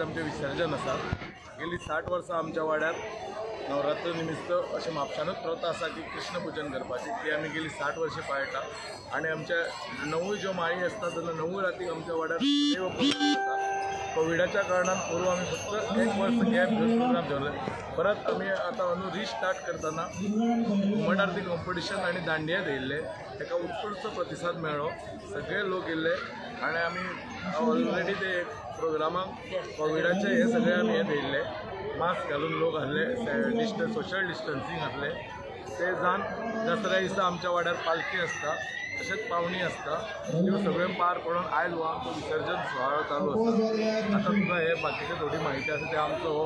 आमचें विसर्जन आसा. गेली 60 वर्सां आमच्या वाड्यार नवरात्र निमित्त अशें म्हापशानूच प्रथा आसा की कृष्ण पुजन करपाची. ती आमी गेली 60 वर्सां पाळटा आनी आमच्या णवूय ज्यो माळी आसता तेन्ना णवूय राती आमच्या वाड्यार सदैव प्रोग्राम जाता. कोविडाच्या कारणान पोरूं आमी फक्त एक वर्स गॅप घेवन प्रोग्राम दवरले. परत आमी आतां अंदू रिस्टार्ट करतना घुमट आरती कॉम्पिटिशन आनी दांडिया दवरिल्ले. ताका उत्कृश्ट प्रतिसाद मेळ्ळो. सगळे लोक येयल्ले आनी आमी ऑलरेडी ते प्रोग्रामाक कोविडाचे हे सगळे आमी हे दवरिल्ले. मास्क घालून लोक आसले, डिस्टन्स, सोशल डिस्टन्सींग आसले. ते जावन दसऱ्या दिसा आमच्या वाड्यार पालखी आसता, तशेंच पावणी आसता. त्यो सगळ्यो पार पडून आयज हो आमचो विसर्जन सुवाळो चालू आसा. आतां तुका हे बाकीचे थोडी म्हायती आसा. ते आमचो हो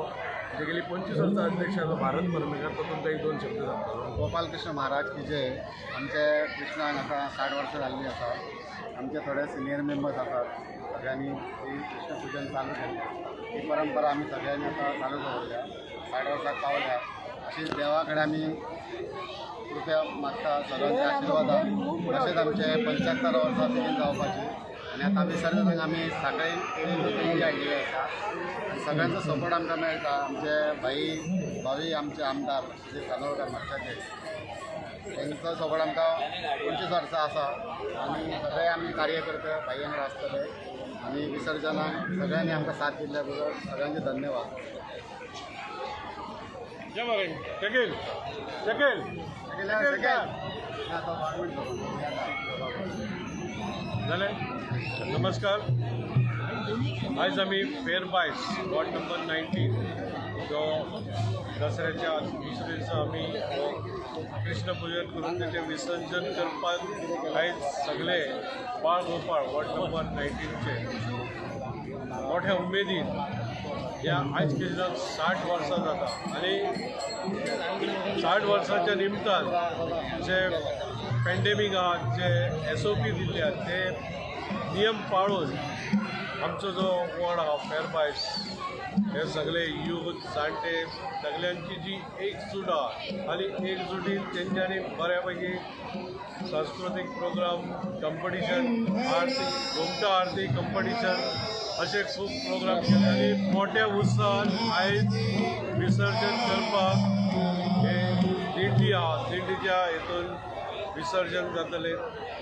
जे गेली 25 वर्सां अध्यक्ष आसलो भारत परमेकर, तो तुमकां एक दोन शब्द सांगतलो. गोपाल कृष्ण महाराज की जय. आमचे कृष्णाक आतां 60 वर्सां जाल्लीं आसा. आमचे थोडे सिनियर मेंबर्स आसात. सगळ्यांनी ही कृष्ण पुजन चालू केल्लें. ही परंपरा आमी सगळ्यांनी आतां चालू दवरल्या. 60 वर्साक पावल्या. अशीच देवा कडेन आमी कृपया मागता सगळ्यांच्या आशिर्वादान तशेंच आमचे 75 वर्सां बेगीन जावपाची. आनी आतां विसर्जनाक आमी सगळे देणगी हाडलेली आसा आनी सगळ्यांचो सपोर्ट आमकां मेळटा. आमचे भाई भावी आमचे आमदार श्री चांदोळकर म्हापशाचे, तेंचो सपोर्ट आमकां 25 वर्सां आसा. आनी सगळे आमी कार्यकर्ते भाई वांगडा आसतले आनी विसर्जनाक सगळ्यांनी आमकां साथ दिल्ल्या बद्दल सगळ्यांचे धन्यवाद. शकील, शकील. जालें. नमस्कार. आयज आमी फेरबायस वॉर्ड नंबर 19 जो दसऱ्याच्या दुसऱ्या दिसा आमी हो कृष्ण पुजन करून तेचें विसर्जन करपाक आयज सगळे बाळ गोपाळ वॉर्ड नंबर 19चे मोठ्या उमेदीन ह्या आयज कृष्णाक 60 वर्सां जाता आनी 60 वर्साच्या निमतान जे पॅन्डेमीक आहा, जे एसओपी दिल्ले आहात, ते नियम पाळून आमचो जो वॉर्ड आहा फेरबायस, हे सगळे यूथ, जाणटे, सगल्यांची जी एकजूट आहा आनी एकजुटीन तेंच्यांनी बऱ्या पैकी सांस्कृतीक प्रोग्राम, कंपिटिशन, आरती, घुमटा आरती कंपिटिशन असे खूब प्रोग्राम केले आनी मोठ्या उत्साहान आयज विसर्जन करपाक हे दिंडी आहा, दिंडीच्या हितून विसर्जन जातलें.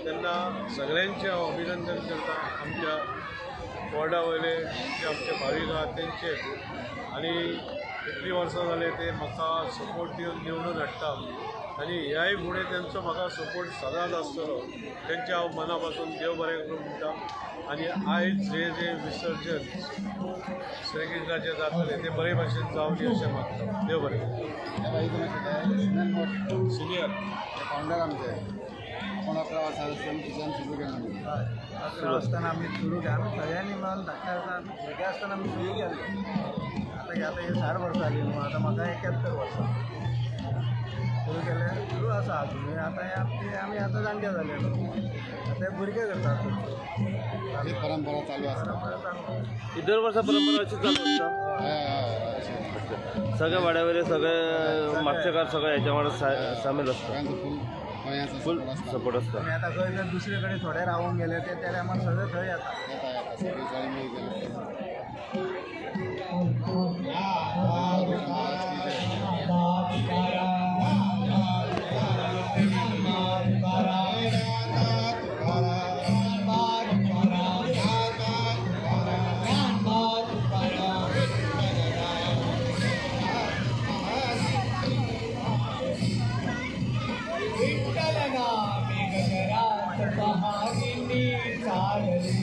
तेन्ना सगळ्यांचें हांव अभिनंदन करता, आमच्या वॉर्डा वयले जे आमचे भावीक आहात तेंचे. आनी इतलीं वर्सां जाले ते म्हाका सपोर्ट दिवन निवडून हाडटा आनी ह्याय फुडें तेंचो म्हाका सपोर्ट सदांच आसतलो. तेंचें हांव मना पासून देव बरें करूं म्हणटा. आनी आयज जे जे विसर्जन श्रीकृष्णाचें जातलें तें बरे भाशेन जावचें अशें मागता. देव बरें. हे भाई कोण? सुनील मोट. सिनियर. फाउंडर आमचे. आपण 11 वर्सां पूजन सुरू केलें आमी. 11 आसतना आमी सुरू केलें. आमी सगळ्यांनी मेळून धाकटे आसतना, आमी भुरगे आसतना आमी सुरू केल्लें. आतां आतां हे 60 वर्सां जालीं न्हू. आतां म्हाका 71 वर्सां. सुरू केलें, सुरू आसा आजुनूय. आतां हे आमचे, आमी आतां जाणटे जाले न्हू, आतां हे भुरगे करतात. ही परंपरा चालू आसा. परंपरा चालू. ही दर वर्सा परंपरा अशी चालू आसता? हय हय अशें. सगळे वाड्यावयले, सगळे म्हापशेकार सगळे हेच्या वांगडा सामील आसता? सगळ्यांचो फूल गोंयाचो फूल सपोर्ट आसता. सपोर्ट आसता. आनी आतां खंय जर दुसरे कडेन थोडे रावोंक गेले ते त्या टायमार सगळे थंय येता. येता येता, सगळी जळी मेळी गेले. महाराज की जय. विठ्ठल नामे गजरात पहागिनी चालली.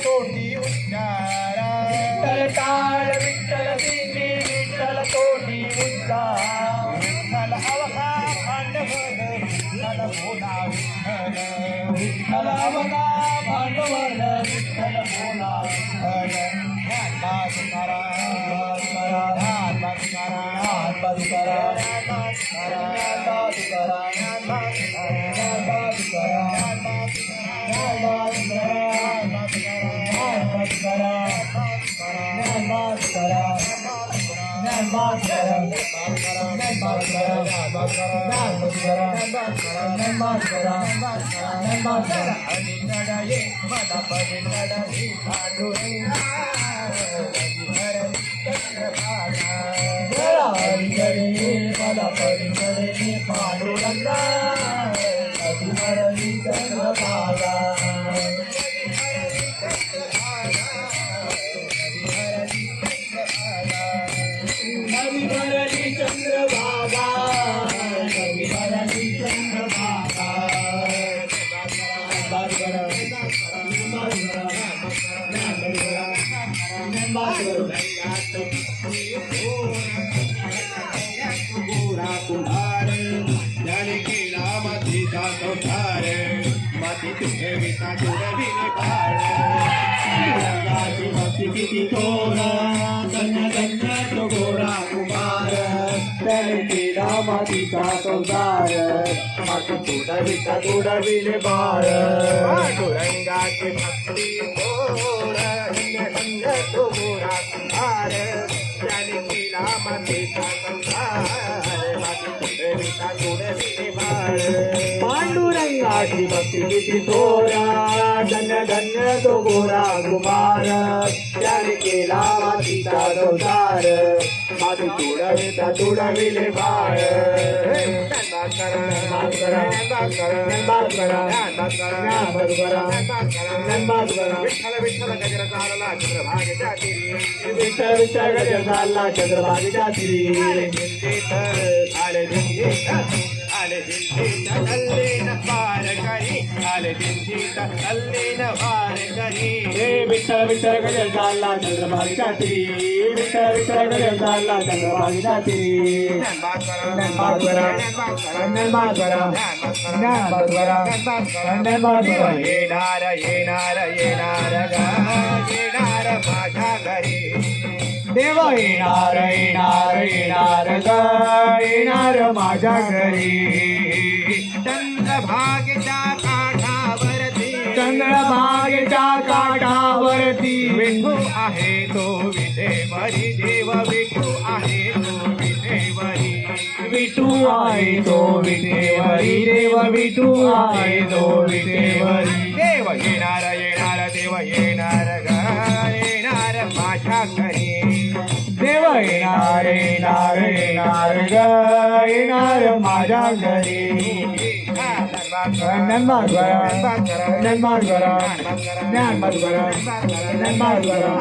तोंडी उच्चार. विठ्ठल टाळ विठ्ठल दिंडी विठ्ठल तोंडी उच्चार. विठ्ठल अवघा भांडवल विठ्ठल बोला विठ्ठल. विठ्ठल अवघा भांडवल विठ्ठल बोला विठ्ठल. ज्ञानबा तुकाराम, ज्ञानबा तुकाराम, ज्ञानबा तुकाराम, ज्ञानबा तुकाराम, ज्ञानबा तुकाराम, ज्ञानबा तुकाराम, ज्ञानबा तुकाराम, ज्ञानबा तुकाराम, ज्ञानबा तुकाराम, ज्ञानबा तुकाराम, ज्ञानबा तुकाराम, ज्ञानबा तुकाराम, ज्ञानबा तुकाराम. अलीकडे ये मला पलीकडे पांडुरंगा, नदी भरली चंद्रभागा. जरा अलीकडे ये मला पलीकडे पांडुरंगा, नदी भरली चंद्रभागा. नदी भरली चंद्रभागा, नदी भरली चंद्रभागा, नदी भरली चंद्रभागा. गोरा कुंभार, ज्याने केला मातीचा संसार, मातीत ठेविता तुडविले बाळ. रंगाची भक्ती किती थोर, धन्य धन्य तो गोरा कुंभार, त्याने केला मातीचा संसार, माती तुडविता तुडविले बाळ. पांडुरंगाची भक्ती थोर, धन्य धन्य तो गोरा कुंभार, त्याने केला मातीचा संसार, माती तुडविता तुडविले बाळ. पांडुरंगाची भक्ती किती थोरा, धन्य धन्य तो गोरा कुमार, त्याने केला मातीचा संसार, माती तुडविता तुडविले बाळ. विठ्ठल विठ्ठल गजर चालला चंद्रभागेच्या तीरी. विठ्ठल विठ्ठल गजर चालला चंद्रभागेच्या तीरी. आले दिंडीत, आले दिंडीत, आले दिंडीत तल्लीन वारकरी, आले दिंडीत तल्लीन वारकरी. हे विठ्ठल विठ्ठल गजर चालला चंद्रभागेच्या तीरी. विठ्ठल विठ्ठल गजर चालला चंद्रभागेच्या तीरी. येणार येणार येणार ग, येणार माझ्या घरी. देव येणार येणार येणार ग, येणार माझ्या घरी. चंद्रभागेच्या काठावरती, चंद्रभागेच्या काठावरती, विठू आहे तो विठेवरी, देव विठू आहे तो विठेवरी. विठू आहे तो विठेवरी, देव विठू आहे तो विठेवरी. देव येणार येणार, देव येणार ग, येणार माझ्या घरी. देव येणार येणार येणार ग, येणार माझ्या घरी. ज्ञानमाधुरा, ज्ञानमाधुरा, ज्ञानमाधुरा, ज्ञानमाधुरा.